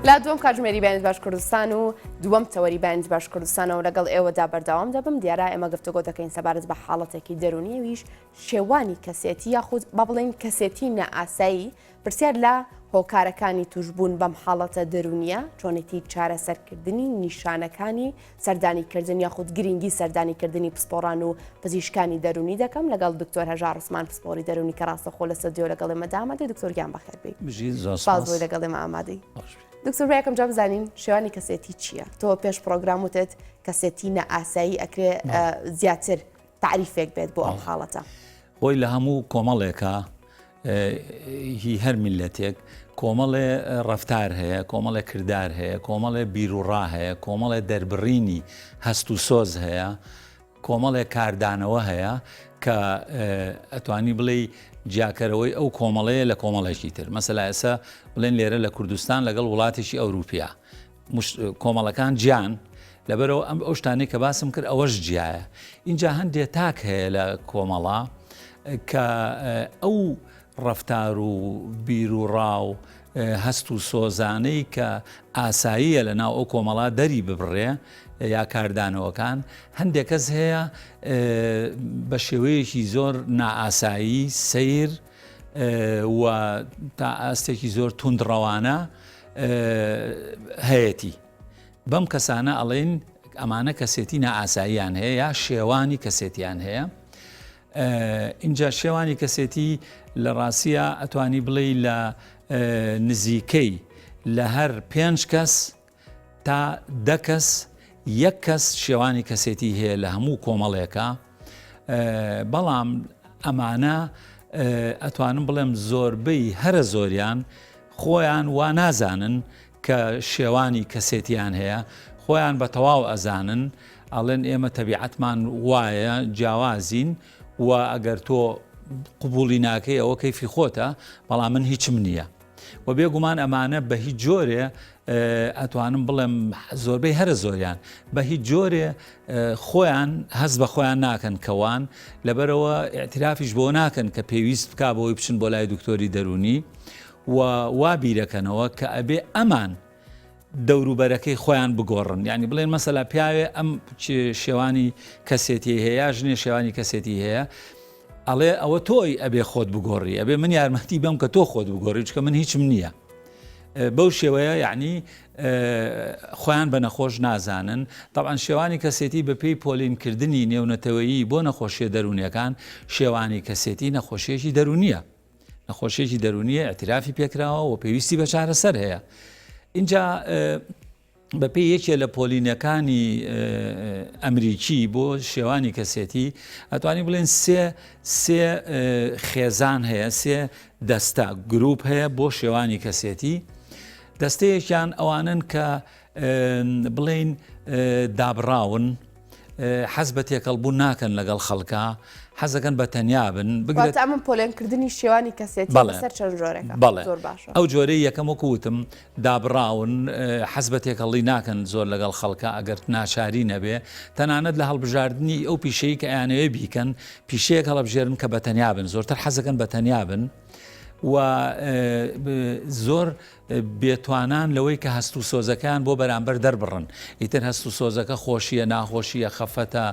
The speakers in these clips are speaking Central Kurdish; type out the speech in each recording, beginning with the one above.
لە دووەم کاتژمێری بەیانیت باش کوردستان و دووەم تەوەری بەیانیت باش کوردستانەوە لەگەڵ ئێوەدا بەردەوام دەبم دیارە ئێمە گفتوگۆ دەکەین سەبارەت بە حاڵەتێکی دەرونی ئەویش شێوانی کەسێتی یاخود با بڵێین کەسێتی نائاسایی پرسیار لە هۆکارەکانی توشبوون بەم حاڵەتە دەرونیە چۆنێتی چارەسەرکردنی نیشانەکانی سەردانیکردن یاخود گرنگی سەردانیکردنی پسپۆڕان و پزیشکانی دەرونی دەکەم لەگەڵ دکتۆر هەژار عوسمان پسپۆڕی دەرونی کە ڕاستەخۆ لە ستۆدیۆ لەگەڵ ئێمەدا ئامادەی دکتۆر گیان بەخێربێی بژیت زۆر سپاس سپاس بۆی لەگەڵ ئێمە ئامادەی باش بی. دکتۆر با یەکەم جار بزانین شێوانی کەسێتی چییە تۆ پێش پڕۆگرام وتت کەسێتی نائاسایی ئەکرێ زیاتر تاریفێک بێت بۆ ئەم حاڵەتە. خۆی لە هەموو کۆمەڵێکا هی هەر میللەتێک کۆمەڵێ ڕەفتار هەیە، کۆمەڵێ کردار هەیە، کۆمەڵێ بیروڕا هەیە، کۆمەڵێ دەربڕینی هەست و سۆز هەیە، کۆمەڵێ کاردانەوە هەیە کە ئەتوانی بڵێی جیاکەرەوەی ئەو کۆمەڵەیە لە کۆمەڵێکی تر. مەسەلا ئێستا بڵێن لێرە لە کوردستان لەگەڵ وڵاتێکی ئەوروپیا کۆمەڵەکان جیان، لەبەرئەوە ئەم ئەو شتانەی کە باسم کرد ئەوەش جیایە. ئینجا هەندێ تاک هەیە لە کۆمەڵە کە ئەو ڕەفتار و بیروڕا و هەست و سۆزانەی کە ئاساییە لە ناو ئەو کۆمەڵا دەری ببڕێ یا کاردانەوەکان، هەندێک کەس هەیە بە شێوەیەکی زۆر نائاسایی، سەیر و تا ئاستێکی زۆر توندڕەوانە هەیەتی. بەم کەسانە ئەڵێن ئەمانە کەسێتی نائاساییان هەیە یا شێوانی کەسێتیان هەیە. ئینجا شێوانی کەسێتی لە ڕاستیە ئەتوانی بڵێ لە نزیکەی لە هەر پێنج کەس تا دە کەس یەک کەس شێوانی کەسێتی هەیە لە هەموو کۆمەڵێکە بەڵام ئەمانە ئەتوانم بڵێم زۆربەی هەرە زۆریان خۆیان وا نازانن کە شێوانی کەسێتیان هەیە خۆیان بە تەواو ئەزانن ئەڵێن ئێمە تەبیعەتمان وایە جیاوازین و ئەگەر تۆ قبوڵی ناکەی ئەوە کەیفی خۆتە بەڵام من هیچم نییە. و بێگومان ئەمانە بە هیچ جۆرێ ئەتوانم بڵێم زۆربەی هەرە زۆریان بە هیچ جۆرێ خۆیان هەست بە خۆیان ناکەن کەوان لەبەرەوە ئیعترافیش بۆ ناکەن کە پێویست بک بۆی بچن بۆ لای دکتۆری دەرونی و وا بیرەکەنەوە کە ئەبێ ئەمان دەوروبەرەکەی خۆیان بگۆڕن یعنی بڵێن مەسەلا پیاوێ ئەم شێوانی کەسێتی هەیە یا ژنێ شێوانی کەسێتی هەیە ئەڵێ ئەوە تۆی ئەبێ خۆت بگۆڕی ئەبێ من یارمەتی بەم کە تۆ خۆت بگۆڕی چکە من هیچم نییە بەو شێوەیە یعنی خۆیان بە نەخۆش نازانن طبعا شێوانی کەسێتی بە پێی پۆلینکردنی نێونەتەوەیی بۆ نەخۆشیە دەروونیەکان شێوانی کەسێتی نەخۆشیەکی دەروونیە نەخۆشیەکی دەروونیە ئیعترافی پێکراوە و پێویستی بە چارەسەر هەیە اینجا بەپێی یەکێ لە پۆلینەکانی ئەمریکی بۆ شێوانی کەسێتی ئەتوانی بڵێن سێ سێ خێزان هەیە سێ دەستە گروپ هەیە بۆ شێوانی کەسێتی دەستەیەکیان ئەوانن کە بڵین دابڕاون حەز بە تێکەڵ بوون ناکەن لەگەڵ خەڵکا حەزەکەن بە تەنیا بن بگرە واتە ئەمە پۆلێنکردنی شێوانی کەسێتی بەڵێ. بەسەر چەند جۆرێکە بەڵێ زۆر باشە ئەو جۆرەی یەکەم وەکو وتم دابڕاون حەز بە تێکەڵی ناکەن زۆر لەگەڵ خەڵکا ئەگەر ناچاری نەبێ تەنانەت لە هەڵبژاردنی ئەو پیشەی کە ئەیانەوێ بیکەن پیشەیەک هەڵەبژێرن کە بە تەنیا بن زۆرتر حەزەکەن بە تەنیا بن و زۆر بێتوانان لەوەی کە هەست و سۆزەکەیان بۆ بەرامبەر دەربڕن، ئیتر هەست و سۆزەکە خۆشییە، ناخۆشییە، خەفەتە،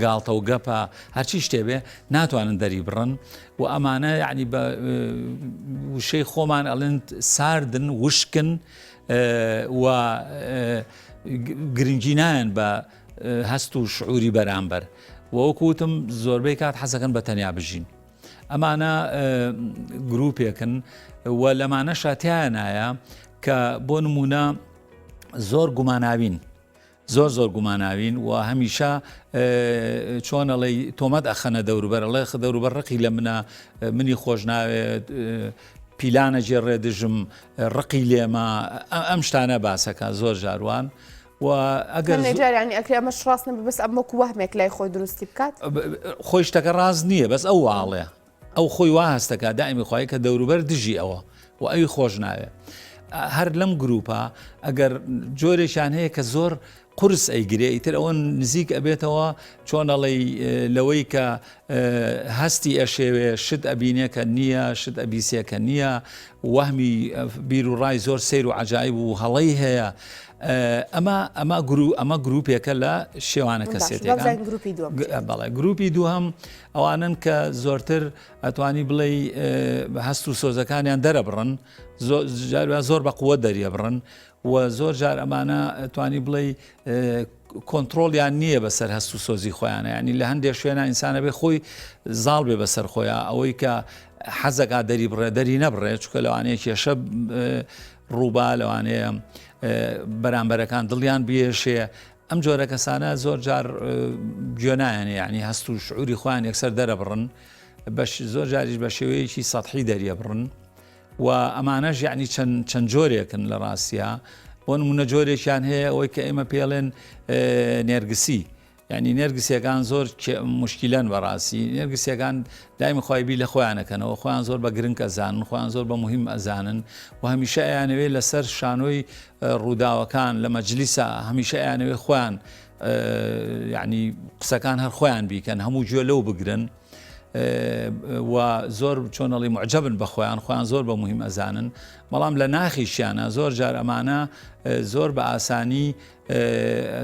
گاڵتە و گەپە، هەرچی شتێ بێ، ناتوانن دەریبڕن و ئەمانە یەعنی بە وشەی خۆمان ئەڵێن ساردن، وشکن و گرنگی نایەن بە هەست و شعوری بەرامبەر و وەکو وتم زۆربەی کات حەزەکەن بە تەنیا بژین. ئەمانە گروپێکن و لەمانەشا تیایانایە کە بۆ نمونە زۆر گوماناوین زۆر زۆر گوماناوین و هەمیشە چۆن ئەڵێ تۆمەت ئەخەنە دەوروبەر ئەڵێ دەوروبەر ڕقی لە منە منی خۆش ناوێت پیلانە جێڕێ دژم ڕقی لێمە ئەم شتانە باسەکە زۆر جاروان و ئەگەر هەندێک جار یانی ئەکرێ ئەمەش ڕاست نەبێ بەس ئەم وەکو وەهمێک لای خۆی دروستی بکات. خۆی شتەکە ڕاست نییە بەس ئەو واڵێ ئەو خۆی وا هەستەکە دائمی خۆی کە دەوروبەر دژی ئەوە و ئەوی خۆش ناوێ هەر لەم گروپە ئەگەر جۆرێکیان هەیە کە زۆر قورس ئەیگرێ ئیتر ئەوە نزیک ئەبێتەوە چۆن ئەڵێی لەوەی کە هەستی ئەشێوێ، شت ئەبینێ کە نییە، شت ئەبیسێ کە نییە، وەهمی بیر و ڕای زۆر سەیر و عەجایب و هەڵەی هەیە. ئەمە ئەمە گرو ئەمە گروپێکە لە شێوانە کەسێتەکان. بەڵێ گروپی دووهەم ئەوانن کە زۆرتر ئەتوانی بڵێ هەست و سۆزەکانیان دەرەبڕن زۆر بە قووە دەریەبڕن و زۆر جار ئەمانە توانی بڵێ کۆنترۆڵیان نییە بەسەر هەست و سۆزی خۆیانە ینی لە هەندێک شوێنە ئینسانە بێ خۆی زاڵ بێ بەسەر خۆیان ئەوەی کە حەزەکا دەری بڕێ دەری نەبڕێ چکە لەوانەیە کێشە ڕووبا لەوانەیە بەرامبەرەکان دڵیان بێشێ ئەم جۆرە کەسانە زۆر جار گوێنایەنێ یعنی هەست و شعوری خۆیان یەکسەر دەرەبڕن بەش زۆر جاریش بە شێوەیەکی سەحی دەریەبڕن و ئەمانەش یعنی چەند چەند جۆرێکن لە ڕاستە بۆ نمونە جۆرێکیان هەیە ئەوەی کە ئێمە پێڵێن نێرگسی یعنی نێرگسیەکان زۆر مشکیلەن بەڕاستی نێرگسیەکان دایم خۆی بی لە خۆیانەکەنەوە خۆیان زۆر بە گرنگ ئەزانن خۆیان زۆر بە مهم ئەزانن و هەمیشە ئەیانەوێت لەسەر شانۆی ڕووداوەکان لە مەجلیسا هەمیشە ئەیانەوێت خۆیان یعنی قسەکان هەر خۆیان بیکەن هەموو گوێ لەو بگرن و زۆر چۆنەڵی معجبن بە خۆیان خۆیان زۆر بە مهم ئەزانن بەڵام لە ناخیشیانە زۆر جار ئەمانە زۆر بە ئاسانی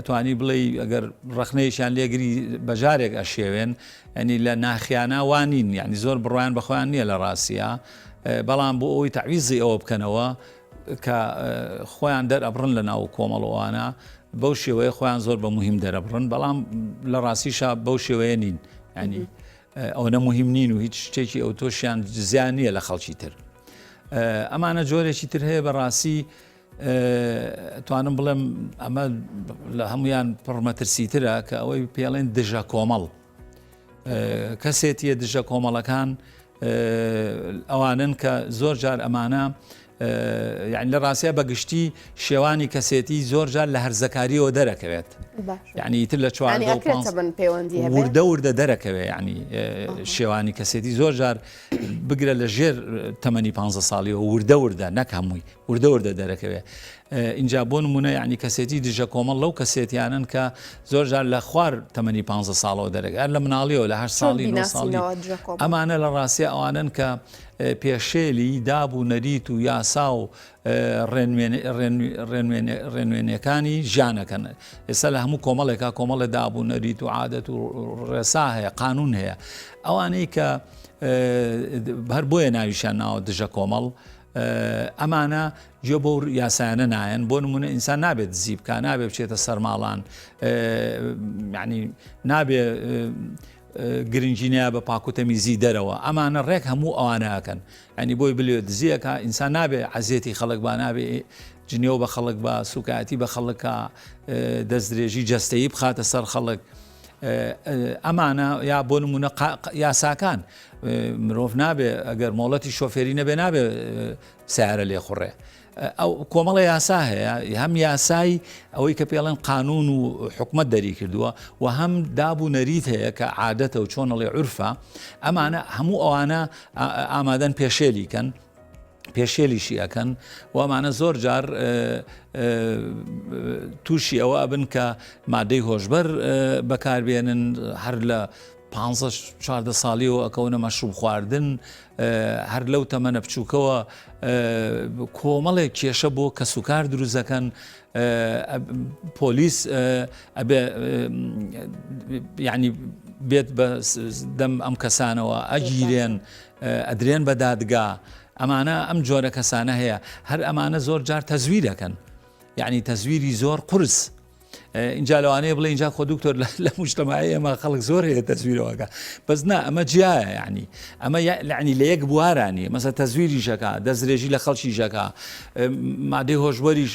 توانی بڵێ ئەگەر ڕخنەیەکیان لێگری بەجارێک ئەشێوێن ئەنی لە ناخیانە وانین یعنی زۆر بڕیان بەخۆیان نییە لە ڕاستە بەڵام بۆ ئەوەی تعویزی ئەوە بکەنەوە کە خۆیان دەرئەبڕن لە ناو کۆمەڵەوانە بەو شێوەیە خۆیان زۆر بە مهم دەرەبڕن بەڵام لە ڕاستیشا بەو شێوەیە نین ینی ئەوەنە مهم نین و هیچ شتێکی ئەو تۆشیان زیان نییە لە خەڵکی تر ئەمانە جۆرێکی تر هەیە بەڕاستی توانم بڵێم ئەمە لە هەمویان پڕمەترسیترە کە ئەوەی پێڵێن دژە کۆمەڵ کەسێتیە دژە کۆمەڵەکان ئەوانن کە زۆر جار ئەمانە یعنی لە ڕاستە بە گشتی شێوانی کەسێتی زۆر جار لە هەرزەکاریەوە دەرەکەوێت یعنی تر لە چوار وردە وردە دەرەکەوێت ینی شێوانی کەسێتی زۆر جار بگرە لە ژێر تەمەنی پ ساڵیەوە وردە وردە نەک هەمووی وردە وردە دەرەکەوێ ئینجا بۆ نمونە یعنی کەسێتی دژە کۆمەڵ لەو کەسێتیانن کە زۆر جار لە خوار تەمەنی پ ساڵەوە دەرەکە هەر لە مناڵیەوە لە هەر ساڵی نۆ ساڵی ئەمانە لە ڕاستە ئەوانن کە پێشێلی داب و نەریت و یاسا و ڕێنوێنەکانی ژیانەکەن ئێستا لە هەموو کۆمەڵێکا کۆمەڵە داب و نەریت و عادەت و ڕێسا هەیە قانون هەیە ئەوانەی کە هەر بۆیە ناویشیان ناوە دژە کۆمەڵ ئەمانە گوێ بۆ یاسایانە نایەن بۆ نمونە ئینسان نابێت دزی بکە نابێت بچێتە سەرماڵان ینی نابێ گرنگی نیا بە پاکوتەمیزی دەرەوە ئەمانە ڕێک هەموو ئەوانەکەن ئەنی بۆی بلێ دزیەکە ئینسان نابێ عەزیەتی خەڵک با نابێ جنێو بە خەڵک بە سوکایەتی بە خەڵکە دەستدرێژی جەستەیی بخاتە سەر خەڵک ئەمانە یا بۆ نمونە یاساکان مرۆڤ نابێ ئەگەر مۆڵەتی شۆفێری نەبێ نابێ سیارە لێخوڕێ ئەو کۆمەڵە یاسا هەیە هەم یاسای ئەوەی کە پێڵێن قانون و حکومت دەری کردووە و هەم داب و نەریت هەیە کە عادەتە و چۆنەڵی عورفە ئەمانە هەموو ئەوانە ئامادەن پێشێلی کەن پێشێلیشی ئەکەن و ئەمانە زۆر جار تووشی ئەوە ئەبن کە مادەی هۆشبەر بەکاربێنن هەر لە پ چواردە ساڵیەوە ئەکەونە مەشروب خواردن هەر لەو تەمەنە بچووکەوە کۆمەڵێک کێشە بۆ کەسوکار دروستەکەن پۆلیس ئەبێ یعنی بێت بە دەم ئەم کەسانەوە ئەگیرێن ئەدرێن بە دادگا ئەمانە ئەم جۆرە کەسانە هەیە هەر ئەمانە زۆر جار تەزویرەکەن یعنی تەزویری زۆر قورس اینجا لەوانەیە بڵێ اینجا خۆ دکتۆر لە مجتەمای ئێمە خەڵک زۆر هەیە تەزویرەوەکە بەس نا ئەمە جیایە یعنی ئەمە لەعنی لە یەک بوارانی مەسە تەزویری ژەکە دەستدرێژی لە خەڵکی ژەکە مادەی هۆشبەریش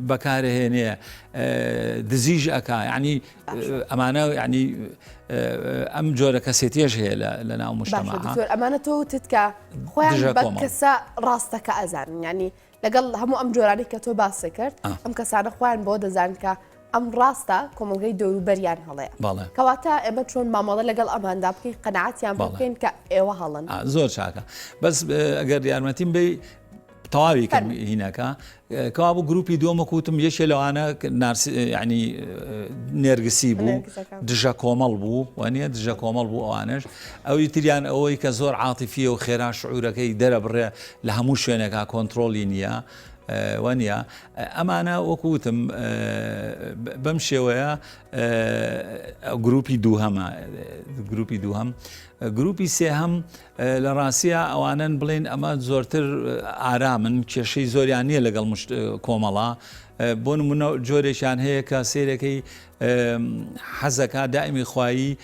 بەکارهێنێ دزیژ ئەک یعنی ئەمانە یعنی ئەم جۆرە کەسێتیش هەیە لە ناو مجتەماع ئەمانە تۆ وتت کە خۆیان بە کەسە ڕاستەکە ئەزانن ینی لەگەڵ هەموو ئەم جۆرانی کە تۆ باسی کرد ئەم کەسانە خۆیان بۆ دەزان کە ئەم ڕاستە کۆمەڵگەی دەوروبەریان هەڵەیە کەواتە ئێمە چۆن مامەڵە لەگەڵ ئەماندا بکەین قەنەعاتیان بکەین کە ئێوە هەڵن زۆر چاکە بەس ئەگەر یارمەتیم بی. تەواوی کەم هینەکە کەوابوو گروپی دووەم وەکو وتم یەکێ لەوانە ینی نێرگسی بوو دژە کۆمەڵ بوو وانە دژە کۆمەڵ بوو ئەوانش ئەوی تریان ئەوەی کە زۆر عاتیفیە و خێرا شعورەکەی دەرەبڕێ لە هەموو شوێنێکا کۆنتترۆلی نییە وانە ئەمانە وەکو وتم بەم شێوەیە گروپی دووهەمە گروپی دووهەم گروپی سێهەم لە ڕاستیا ئەوانەن بڵێن ئەمە زۆرتر ئارامن کێشەی زۆریان نییە لەگەڵ کۆمەڵا بۆ نمونە جۆرێکیان هەیە کە سێرەکەی حەزەکە دائمی خوایی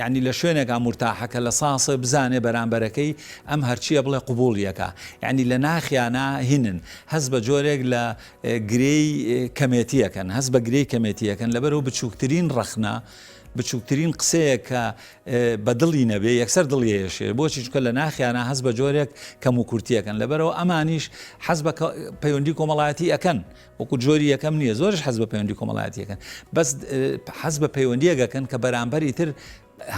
ینی لە شوێنێکا مرتاحەکە لە ساسە بزانێ بەرامبەرەکەی ئەم هەرچیە بڵێ قوبولیەکە یعنی لە ناخیانە هینن هەز بە جۆرێک لە گرێی کەمێتیەکەن هەز بە گرێی کەمێتیەکەن لەبەرەوە بچووکترین ڕەخنە بچووکترین قسەیە کە بە دڵی نەبێ یەکسەر دڵی ئەیەشێ بۆچی چونکە لە ناخیانا هەست بە جۆرێک کەم و کورتیەکەن لەبەرەوە ئەمانیش حەز بە پەیوەندی کۆمەڵایەتی ئەکەن وەکو جۆری یەکەم نییە زۆرش حەز بە پەیوەندی کۆمەڵایەتیەکەن بەس حەز بە پەیوەندیەکەن کە بەرامبەری تر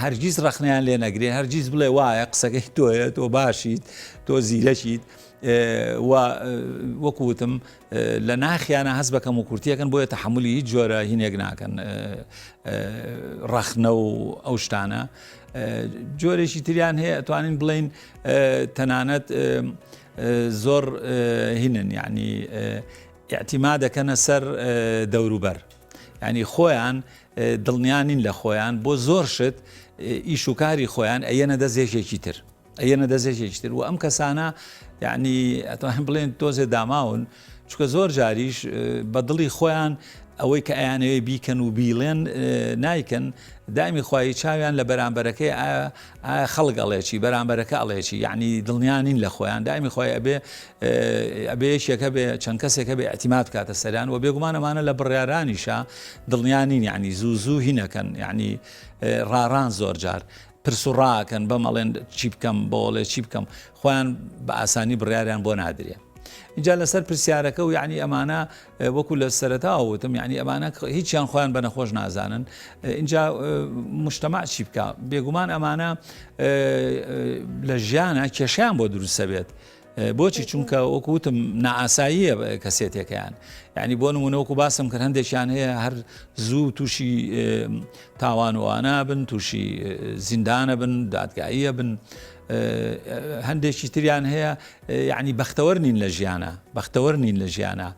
هەرگیز ڕەخنیان لێ نەگرێ هەرگیز بڵێ وایە قسەکەی تۆیە تۆ باشیت تۆ زیرەکیت و وەکو وتم لە ناخیانە هەست بە کەم و کورتیەکەن بۆیە تەحملی هیچ جۆرە هینێک ناکەن ڕەخنە و ئەو شتانە جۆرێکی تریان هەیە ئەتوانین بڵین تەنانەت زۆر هینن یعنی اعتیما دەکەنە سەر دەوروبەر ینی خۆیان دڵنیانین لە خۆیان بۆ زۆر شت ئیش و کاری خۆیان ئەیەنە دەست یەکێکی تر ئەیەنە دەست یەکێکی تر و ئەم کەسانە یعنی ئەتوانین بڵێن تۆزێ داماون چونکە زۆر جاریش بە دڵی خۆیان ئەوەی کە ئەیانەوێ بیکەن و بیڵێن نایکەن دایمی خوایی چاویان لە بەرامبەرەکەی ئایا خەڵک ئەڵێکی بەرامبەرەکە ئەڵێکی یعنی دڵنیانین لە خۆیان دایمی خۆی ئەبێ ئەبێ یەکێکە بێ چەند کەسێکە بێ اعتیماد بکاتە سەریان و بێگومان ئەمانە لە بڕیارانیشە دڵنیانین یعنی زوو زوو هینەکەن یعنی ڕاڕان زۆر جار پرس و ڕاکەن بەم ئەڵێن چی بکەم بۆڵێ چی بکەم خۆیان بە ئاسانی بڕیاریان بۆ نادرێ. اینجا لەسەر پرسیارەکە و یعنی ئەمانە وەکو لە سەرەتا وتم یعنی ئەمانە هیچیان خۆیان بە نەخۆش نازانن اینجا مشتەما چی بکە بێگومان ئەمانە لە ژیانە کێشیان بۆ دروستە بێت بۆچی چونکە وەکو وتم نائاساییە کەسێتەکەیان یعنی بۆ نمونە وەکو باسم کرد هەندێکیان هەیە هەر زوو تووشی تاوانوانە بن تووشی زیندانە بن دادگاییە بن هەندێکی تریان هەیە یعنی بەختەوەر نین لە ژیانە بەختەوەر نین لە ژیانە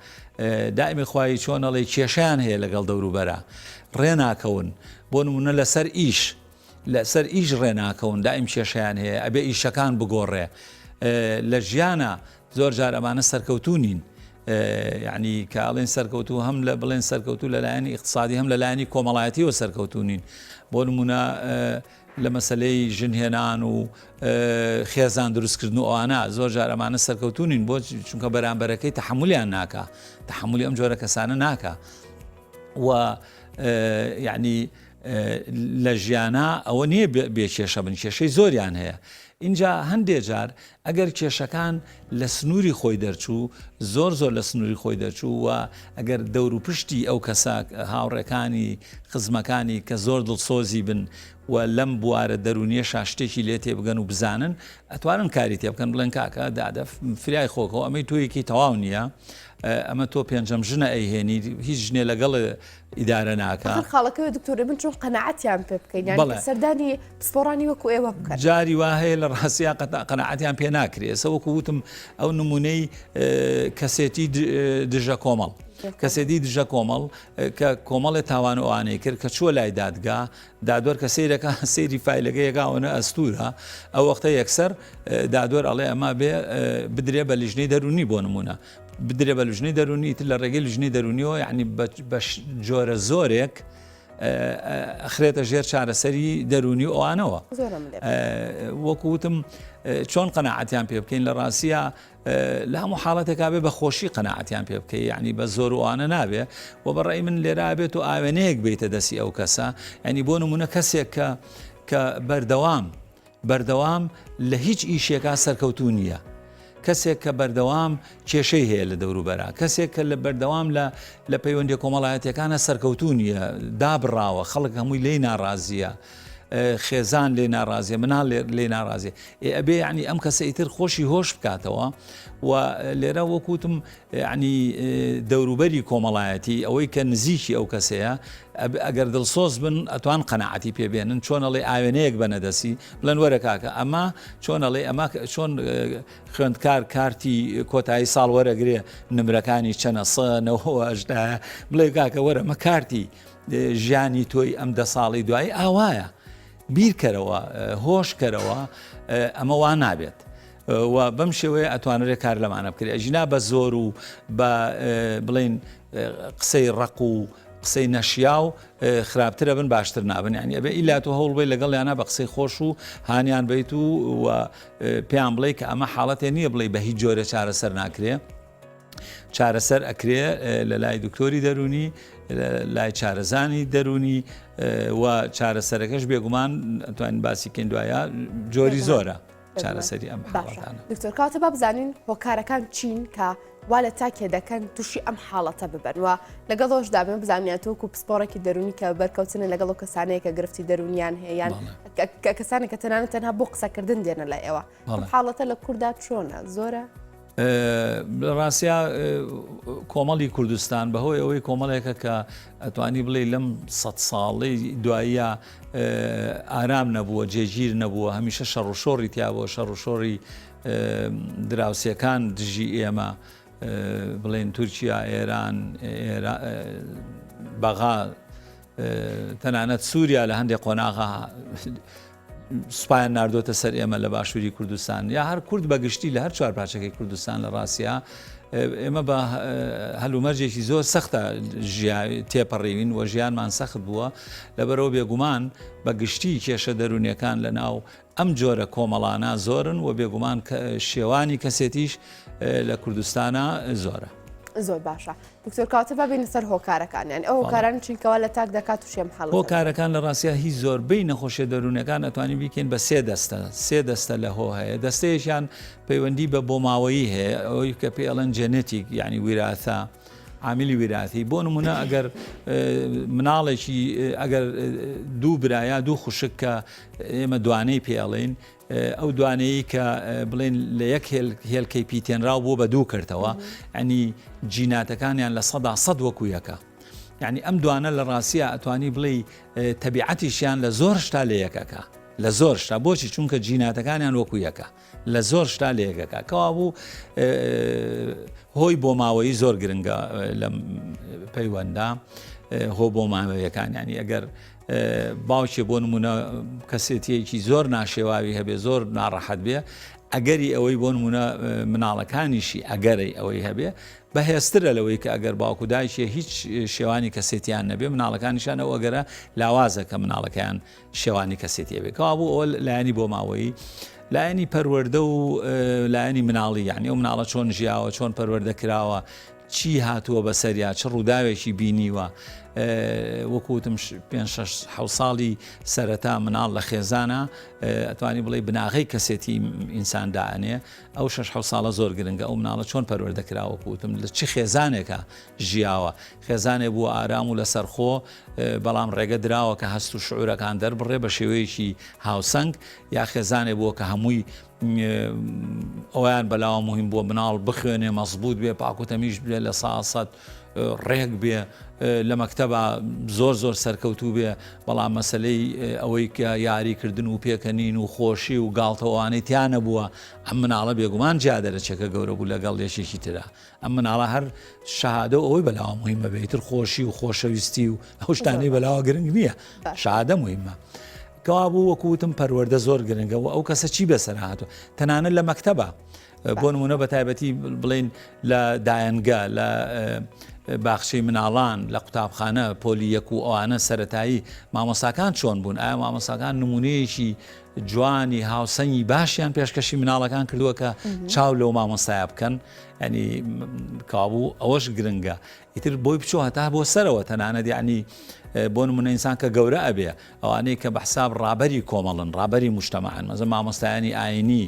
دائمی خوایی چۆنەڵێ کێشیان هەیە لەگەڵ دەوروبەرە ڕێناکەون بۆ نمونە لەسەر ئیش لەسەر ئیش ڕێناکەون دایم کێشەیان هەیە ئەبێ ئیشەکان بگۆڕێ لە ژیانە زۆر جار ئەمانە سەرکەوتوو نین یعنی کە ئەڵێن سەرکەوتوو هەم لە بڵێن سەرکەوتوو لەلایەنی اقتصادی هەم لەلایەنی کۆمەڵایەتیەوە سەرکەوتوو نین بۆ نمونە لە مەسلەی ژنهێنان و خێزان دروستکردن و ئەوانە زۆر جار ئەمانە سەرکەوتوو نین بۆ چونکە بەرامبەرەکەی تەحملیان ناکا تەحملی ئەم جۆرە کەسانە ناکا و یعنی لە ژیانا ئەوە نییە بێ کێشە بن کێشەی زۆریان هەیە اینجا هەندێ جار ئەگەر کێشەکان لە سنووری خۆی دەرچوو زۆر زۆر لە سنووری خۆی دەرچوو و ئەگەر دەور و پشتی ئەو کەسە هاوڕێکانی خزمەکانی کە زۆر دڵسۆزی بن و لەم بوارە دەرونیەشا شتێکی لێ تێبگەن و بزانن ئەتوانن کاری تێ بکەن بڵێن کاکە دادە فریای خۆکەوە ئەمەی تۆیەکی تەواو نییە ئەمە تۆ پێنجەم ژنە ئەیهێنی هیچ ژنێ لەگەڵ ئیدارە ناکا. ئاخر خاڵەکەوێ دکتۆر من چۆن قەناعەتیان پێ بکەین یانی بەڵێ. سەردانی پسپۆڕانی وەکو ئێوە بکەن. جاری وا هەیە لە ڕاستیا قەناعەتیان پێ ناکرێ ئێستا وەکو وتم ئەو نمونەی کەسێتی دژە کۆمەڵ کەسێتی دژە کۆمەڵ کە کۆمەڵێ تاوان و ئەوانەی کرد کە چووە لای دادگا دادوەر کە سەیرەکە سەیری فایلەکە یەکا ئەوەنە ئەستورە ئەو وەختە یەکسەر دادوەر ئەڵێ ئەمە بێ بدرێ بە لیژنەی دەرونی بۆ نمونە بدرێ بە لژنەی دەرونی تر لە ڕێگەی لژنەی دەرونیەوە یعنی بە جۆرە زۆرێک ئەخرێتە ژێر چارەسەری دەرونی و ئەوانەوە وەکو وتم چۆن قەنەعەتیان پێ بکەین لە ڕاستە لە هەموو حاڵەتێکا بێ بە خۆشی قەنەعەتیان پێ بکەی یعنی بە زۆر وانە نابێ و بەڕای من لێرا بێت و ئاوێنەیەک بیتە دەستی ئەو کەسە ینی بۆ نمونە کەسێک کە کە بەردەوام بەردەوام لە هیچ ئیشێکا سەرکەوتوو نییە. کەسێک کە بەردەوام کێشەی هەیە لە دەوروبەرا، کەسێک کە لە بەردەوام لە لە پەیوەندیە کۆمەڵایەتیەکانە سەرکەوتوو نییە، دابڕاوە، خەڵک هەمووی لێی ناڕازییە. خێزان لێ ناڕازیە مناڵ لێ ناڕازیە ئێ ئەبێ یعنی ئەم کەسە ئیتر خۆشی هۆش بکاتەوە و لێرە وەکوتم یعنی دەوروبەری کۆمەڵایەتی ئەوەی کە نزیکی ئەو کەسەیە ئەگەر دڵسۆز بن ئەتوان قەنەعەتی پێ بێنن چۆن ئەڵێ ئاوێنەیەک بەنە دەستی بڵێن وەرە کاکە ئەمە چۆن ئەڵێ ئەمە چۆن خوێندکار کارتی کۆتایی ساڵ وەرەگرێ نمرەکانی چەنە سە نەوەهشتایە بڵێ کاکە وەرە مە کارتی ژیانی تۆی ئەم دە ساڵی دوایی ئاوایە بیرکەرەوە هۆشکەرەوە ئەمە وا نابێت. و بەم شێوەیە ئەتوانرێت کار لەمانە بکرێت ئەژینا بە زۆر و بە بڵین قسەی ڕق و قسەی نەشیاو خراپترە بن باشتر نابن یعنی ئەبێ ئیلا تۆ هەوڵ بێ لەگەڵ یانە بە قسەی خۆش و هانیان بیت و و پێیان بڵێ کە ئەمە حاڵەتێ نییە بڵێ بە هیچ جۆرە چارەسەر ناکرێ چارەسەر ئەکرێ لە لای دکتۆری دەرونی لای چارەزانی دەرونی و چارەسەرەکەش بێگومان ئەتوانین باسی کەین دوایە جۆری زۆرە. چارەسەری ئەم حاڵەتانە. دکتۆر کەواتە با بزانین هۆکارەکان چین کە وا لە تاکێ دەکەن تووشی ئەم حاڵەتە ببن و لەگەڵ ئەوشدا بێن بزانین تۆ وەکو پسپۆڕێکی دەرونی کە بەرکەوتنە لەگەڵ ئەو کەسانەیە کە گرفتی دەرونیان هەیە یان کەسانێک کە تەنانەت تەنها بۆ قسەکردن دێنە لای ئێوە ئەم حاڵەتە لە کووردا چۆنە زۆرە؟ لە ڕاستیا کۆمەڵی کوردستان بەهۆی ئەوەی کۆمەڵێکە کە ئەتوانی بڵێ لەم سە ساڵەی دواییە ئارام نەبووە جێگیر نەبووە هەمیشە شەڕ و شۆڕی تیا بۆ شەڕ و شۆڕی دراوسەکان دژی ئێمە بڵێن تورکیا ئێران بەغا تەنانەت سووریا لە هەندێک قۆناغا سوپایان ناردۆتە سەر ئێمە لە باشووری کوردستان یا هەر کورد بە گشتی لە هەر چوار پارچەکەی کوردستان لە ڕاستیا ئێمە بە هەلومەرجێکی زۆر سەختە تێپەڕیوین و ژیانمان سەخت بووە لەبەرەوە بێگومان بە گشتی کێشە دەروونیەکان لە ناو ئەم جۆرە کۆمەڵانە زۆرن و بێگومان شێوانی کەسێتیش لە کوردستانە زۆرە. زۆر باشە دکتۆر کاتە با بینە سەر هۆکارەکان یان ئەو هۆکاران چین کەوا لە تاک دەکات و شێم حاڵ هۆکارەکان لە ڕاستیا هی زۆربەی نەخۆشیە دەروونەکان ئەتوانین بیکەین بە سێ دەستە سێ دەستە لە هۆ هەیە دەستەیەکیان پەیوەندی بە بۆماوەیی هەیە ئەوەی کە پێ ئەڵێن genetic یعنی ویراثە عاملی ویراثی بۆ نمونە ئەگەر مناڵێکی ئەگەر دوو برایا دوو خوشک کە ئێمە دوانەی پێ ئەڵێین ئەو دوانەیەی کە بڵێن لە یەک هێلکەی پیتێنراو بووە بە دوو کردەوە ئەنی جیناتەکانیان 100% وەکو یەکە. یعنی ئەم دوانە لە ڕاستە ئەتوانی بڵێ تەبیعەتیشیان لە زۆر شتا لە یەکەکە لە زۆر شتا بۆچی چونکە جیناتەکانیان وەکو یەکە لە زۆر شتا لە یەکەکە کەوابوو هۆی بۆ ماوەیی زۆر گرنگە لەم پەیوەندە هۆ بۆ ماوەیەکان ینی ئەگەر باوکێ بۆ نمونە کەسێتیەکی زۆر ناشێواوی هەبێ زۆر ناڕەحەت بێ ئەگەری ئەوەی بۆ نمونە مناڵەکانیشی ئەگەرەی ئەوەی هەبێ بەهێزترە لەوەی کە ئەگەر باوکو دایکێ هیچ شێوانی کەسێتیان نەبێ مناڵەکانیشان ئەو ئەگەرە لاوازە کە مناڵەکەیان شێوانی کەسێتی بێ کەوابوو ئەوە لایەنی بۆ ماوەیی لایەنی پەروەردە و لایەنی مناڵی یعنی ئەو مناڵە چۆن ژیاوە چۆن پەروەردە کراوە چی هاتووە بەسەریا چ ڕووداوێکی بینیوە وەکو وتم پێ شەش حەو ساڵی سەرەتا مناڵ لە خێزانە ئەتوانی بڵێ بناغەی کەسێتی ئینسان دائەنێ ئەو شەش حەو ساڵە زۆر گرنگە ئەو مناڵە چۆن پەروەردە کراوە وەکو وتم لە چ خێزانێکە ژیاوە خێزانێ بووە ئارام و لەسەرخۆ بەڵام ڕێگە دراوە کە هەست و شعورەکان دەربڕێ بە شێوەیەکی هاوسەنگ یا خێزانێ بووە کە هەمووی ئەویان بەلاوە مهم بووە مناڵ بخوێنێ مەزبوط بێ پاک و تەمیش بێ لە ساسەت ڕێک بێ لە مەکتەبە زۆر زۆر سەرکەوتوو بێ بەڵام مەسلەی ئەوەی کە یاریکردن و پێکەنین و خۆشی و گاڵتەوانەی تیانە بووە ئەم مناڵە بێگومان جیا دەرەچێکە گەورە بوو لەگەڵ یەکێکی ترە ئەم مناڵە هەر شەهادە و ئەوەی بەلاوە مهمە بێ ئیتر خۆشی و خۆشەویستی و ئەو شتانەی بەلاوە گرنگ نییە شەهادە مهمە کەوابوو وەکو وتم پەروەردە زۆر گرنگە و ئەو کەسە چی بەسەر هاتووە تەنانەت لە مەکتەبە بۆ نمونە بە تایبەتی بڵین لە دایەنگە لە باخچەی مناڵان لە قوتابخانە پۆلی یەک و ئەوانە سەتایی مامۆساکان چۆن بوون ئایا مامۆساکان نمونەیەکی جوانی هاوسەنگی باشیان پێشکەشی مناڵەکان کردووە کە چاو لەو مامۆستایە بکەن ینی کابوو ئەوەش گرنگە ئیتر بۆی بچۆ هەتا بۆ سەرەوە تەنانەت یعنی بۆ نمونە ئینسان کە گەورە ئەبێ ئەوانەی کە بە حساب ڕابەری کۆمەڵن ڕابەری مشتەمەعن مەزە مامۆستایانی ئاینی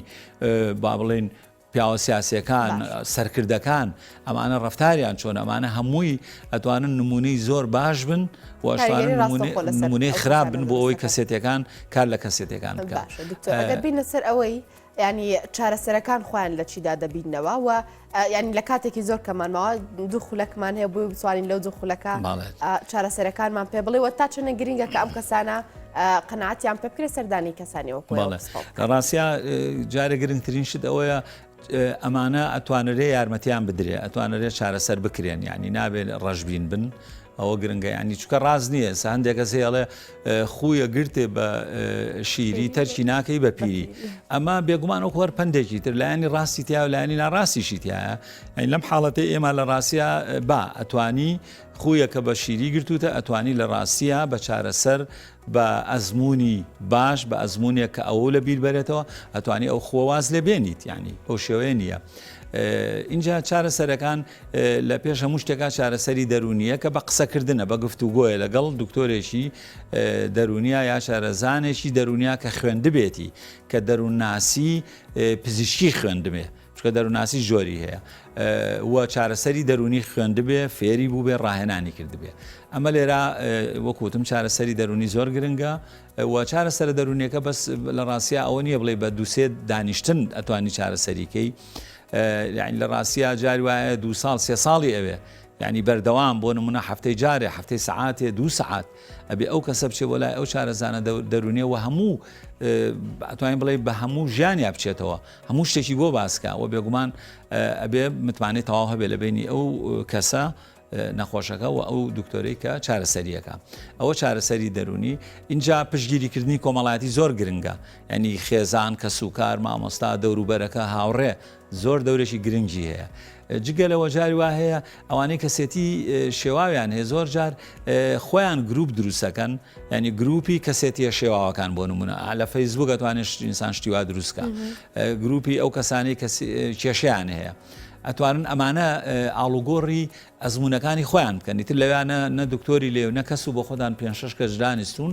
با بڵێن. پیاوە سیاسیەکان، سەرکردەکان ئەمانە ڕەفتاریان چۆنە، ئەمانە هەمووی ئەتوانن نمونەی زۆر باش بن و ئەشتوانن نمونەی خراپ بن بۆ ئەوەی کەسێتیەکان کار لە کەسێتیەکان بکەن. باشە دکتۆر ئەگەر بینە سەر ئەوەی ینی چارەسەرەکان خۆیان لە چیدا دەبینەوە و ینی لە کاتێکی زۆر کەمان ماوە دوو خولەکمان هەیە بۆی بتوانین لەو دوو خولەکە چارەسەرەکانمان پێ بڵێ و تا چەنە گرنگە کە ئەم کەسانە قەناعەتیان پێ بکرێت سەردانی کەسانی وەکو لە ڕاستیا جارە گرنگترین شت ئەوەیە ئەمانە ئەتوانرێ یارمەتیان بدرێ ئەتوانرێ چارەسەر بکرێن یعنی نابێت ڕەشبین بن ئەوە گرنگە ینی چکە ڕاست نییە سا هەندێک کەس هەیە خویە گرتێ بە شیری تەرکی ناکەی بە پیری ئەمە بێگومان ئەو هەر پندێکی تر لایەنی ڕاستی تیا و لایەنی ناڕاستیشی تایە لەم حاڵەتی ئێمە لە ڕاستە با ئەتوانی خویەکە بە شیری گرتوتە ئەتوانی لە ڕاستیە بە چارەسەر بە ئەزموونی باش بە ئەزموونێک کە ئەوە لە بیر بەرێتەوە ئەتوانی ئەو خووە واز لێ بێنیت یعنی بەو شێوەیە نییە. اینجا چارەسەرەکان لە پێش هەموو شتێکا چارەسەری دەرونیە کە بە قسەکردنە بە گفتوگۆیە لەگەڵ دکتۆرێکی دەرونیا یا شارەزانێکی دەرونیا کە خوێندبێتی کە دەروونناسی پزیشکی خوێندبێ چونکە دەروونناسی جۆری هەیە و چارەسەری دەروونی خوێندبێ فێری بووبێ ڕاهێنانی کردبێ ئەمە لێرە وەکوتم چارەسەری دەروونی زۆر گرنگە و چارەسەرە دەروونیەکە بەس لە ڕاستیا ئەوە نییە بڵێ بە دووسێ دانیشتن ئەتوانی چارەسەریکەی یعنی لە ڕاستیا جاری وایە دو ساڵ سێ ساڵی ئەوێ یعنی بەردەوام بۆ نمونە هەفتەی جارێ هەفتەی سەعاتێ دوو سەعات ئەبێ ئەو کەسە بچێ بۆ لای ئەو چارەزانە دەروونیە و هەموو ئەتوانین بڵێ بە هەموو ژیانیا بچێتەوە هەموو شتێکی بۆ باسکە و بێگومان ئەبێ متمانەی تەواو هەبێ لە بینی ئەو کەسە نەخۆشەکە و ئەو دکتۆرەی کە چارەسەریەکە ئەوە چارەسەری دەرونی اینجا پشگیریکردنی کۆمەڵایەتی زۆر گرنگە ینی خێزان کە سوکار مامۆستا دەوروبەرەکە هاوڕێ زۆر دەورێکی گرنگی هەیە جگە لەوە جاری وا هەیە ئەوانەی کەسێتی شێواویان هەیە زۆر جار خۆیان گروپ دروستەکەن ینی گروپی کەسێتیە شێواوەکان بۆ نمونە لە فەیسبوک ئەتوانێت ئینسان شتی وا دروستکە گروپی ئەو کەسانی کێشیان هەیە ئەتوانن ئەمانە ئاڵوگۆڕی ئەزمونونەکانی خۆیان بکەن ئیتر لەویانە نە دکتۆری لێ و نە کەس و بۆ خۆدان پێ شش کەس دانیستون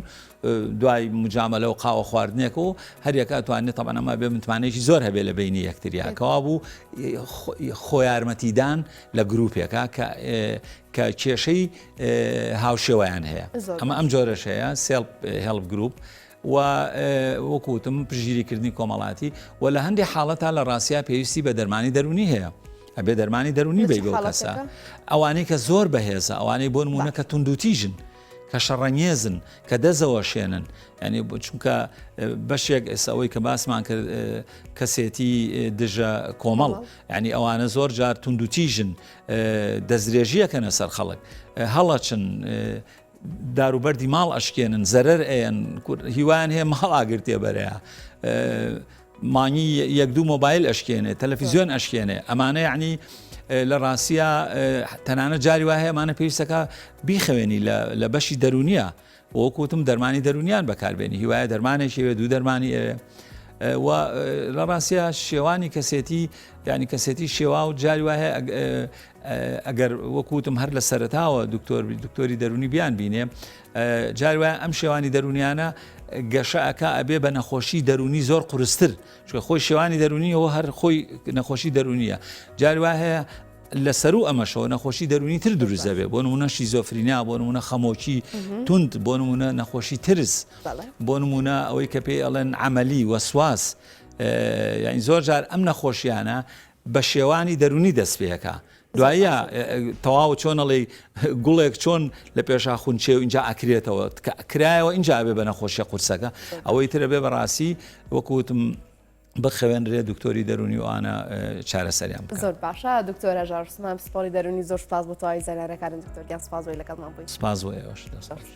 دوای مجامەلە و قاوە خواردنێک و هەریەکە ئەتوانێت تەبعەن ئەمە بێ متمانەیەکی زۆر هەبێ لە بینی یەکتریا کەوابوو خۆیارمەتیدان لە گروپێکە کە کە کێشەی هاوشێوەیان هەیە ئەمە ئەم جۆرەش هەیە self help group و وەکوتم پشگیریکردنی کۆمەڵاتی و لە هەندێک حاڵەتا لە ڕاستیا پێویستی بە دەرمانی دەرونی هەیە ئەبێ دەرمانی دەرونی بی بۆ کەسە ئەوانەی کە زۆر بەهێزە ئەوانەی بۆ نمونە کە توندوتیژن کە شەڕەنگێزن، کە دەزەوەشێنن، یانی چونکە بەشێک ئێستا ئەوەی کە باسمان کرد کەسێتی دژە کۆمەڵ یعنی ئەوانە زۆر جار توندوتیژن دەستدرێژیەکەنە سەر خەڵک هەڵەچن داروبەردی ماڵ ئەشکێنن زەرەر ئەیەن هیوایان هەیە ماڵ ئاگر تێبەرەیە مانگی یەک دوو مۆبایل ئەشکێنێ تەلەفیزیۆن ئەشکێنێ ئەمانە یعنی لە ڕاستە تەنانە جاری وایە ئەمانە پێویستەکە بیخەوێنی لە بەشی دەرونیە وەکوتم دەرمانی دەرونیان بەکاربێنی هیوایە دەرمانێکی وێ دوو دەرمانی ئەوێ و لە ڕاستە شێوانی کەسێتی ینی کەسێتی شێوا و جاری وایە ئەگەر وەکوتم هەر لە سەرتاوە دکتۆر دکتۆری دەرونی بیان بینێ جاری وایە ئەم شێوانی دەرونیانە گەشە ئەکا ئەبێ بە نەخۆشی دەرونی زۆر قورستر چونکە خۆی شێوانی دەرونی ئەوە هەر خۆی نەخۆشی دەرونیە جاری وایە هەیە لە سەرو ئەمەشەوە نەخۆشی دەرونی تر دروست دەبێت بۆ نمونە شیزۆفرینیا بۆ نمونە خەمۆکی توند بۆ نمونە نەخۆشی ترس بۆ نمونە ئەوەی کە پێی ئەڵێن عملی وەسواس یعنی زۆر جار ئەم نەخۆشیانە بە شێوانی دەرونی دەست پێەکە دوایە تەواو چۆن ئەڵێی گوڵێک چۆن لە پێشا خونچێ و اینجا ئەکرێتەوە کرایەوە اینجا ئەبێ بە نەخۆشیە قورسەکە ئەوەی ترە بێ بەڕاستی وەکوتم بخەوێنرێ دکتۆری دەرونی ئەوانە چارەسەریان بکە. زۆر باشە دکتۆر هەژار عوسمان پسپۆڕی دەرونی زۆر سپاس بۆ تەواوی زانیاریەکانت دکتۆر گیان سپاس بۆی لەگەڵمان بووی. سپاس بۆ ئێوەش دەست خۆش.